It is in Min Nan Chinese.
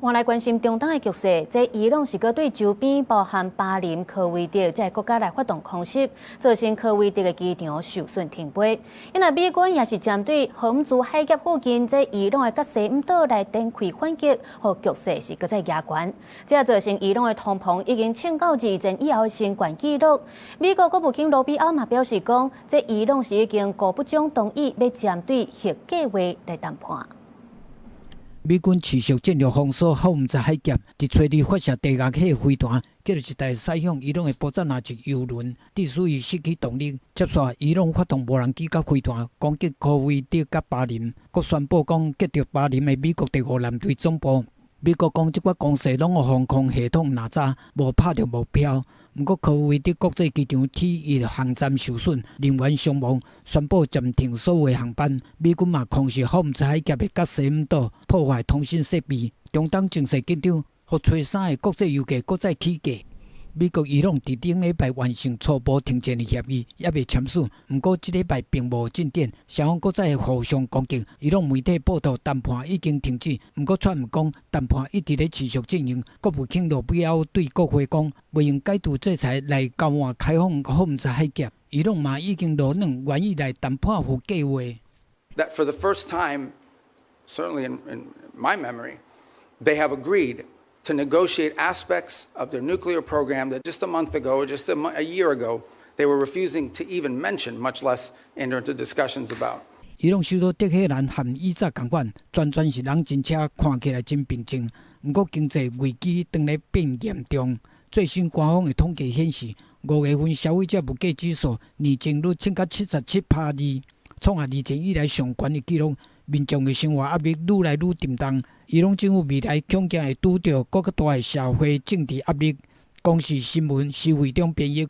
我來關心中東的局勢，這伊朗是閣對周邊包含巴林、科威特這个國家來發動空襲，造成科威特的機場受損停飛。因為美軍也是針對荷姆茲海峽附近這伊朗的葛西姆島來展開反擊，予局勢是閣再加懸。這造成伊朗的通膨已經衝到二戰以後的新懸紀錄。美國國務卿盧比歐嘛表示講，這伊朗是已經高不將同意欲針對核計劃來談判。美軍持續戰略封鎖荷姆茲海峽，佇初二發射低壓系飛彈，擊落一台駛向伊朗的波札那級油輪，致使伊失去動力。接紲，伊朗發動無人機佮飛彈攻擊科威特佮巴林，閣宣布講擊著巴林的美國第五艦隊總部。美國講這寡攻勢攏予防空系統哪吒，無拍著目標。毋過科威特國際機場 T1航站受損，人員傷亡，宣布暫停所有航班。美軍嘛空襲荷姆茲海峽的葛西姆島，破壞通訊設備。中東情勢緊張，予初三的國際油價閣再起價。美國伊朗佇頂禮拜完成初步停戰的協議，猶未簽署。毋過這禮拜並無進展，雙方閣再互相攻擊。伊朗媒體報道談判已經停止，毋過川普講談判一直咧持續進行。國務卿盧比歐對國會講，袂用解除制裁來交換開放荷姆茲海峽。伊朗嘛已經落軟，願意來談判核計劃。 That for the first time, certainly in my memory, they have agreed to negotiate aspects of their nuclear program that just a month ago, or just a year ago, they were refusing to even mention, much less enter into discussions about. 伊朗首都德黑蘭和以早仝款，全全是人真車，看起來真平靜。毋過經濟危機當咧變嚴重。最新官方的統計顯示，五月份消費者物價指數年增率衝到77.2%，創下二戰以來上懸的紀錄。民眾的生活壓力愈來愈沉重。伊朗政府未來恐驚會拄著閣較大的社會政治壓力。公視新聞施惠中編譯。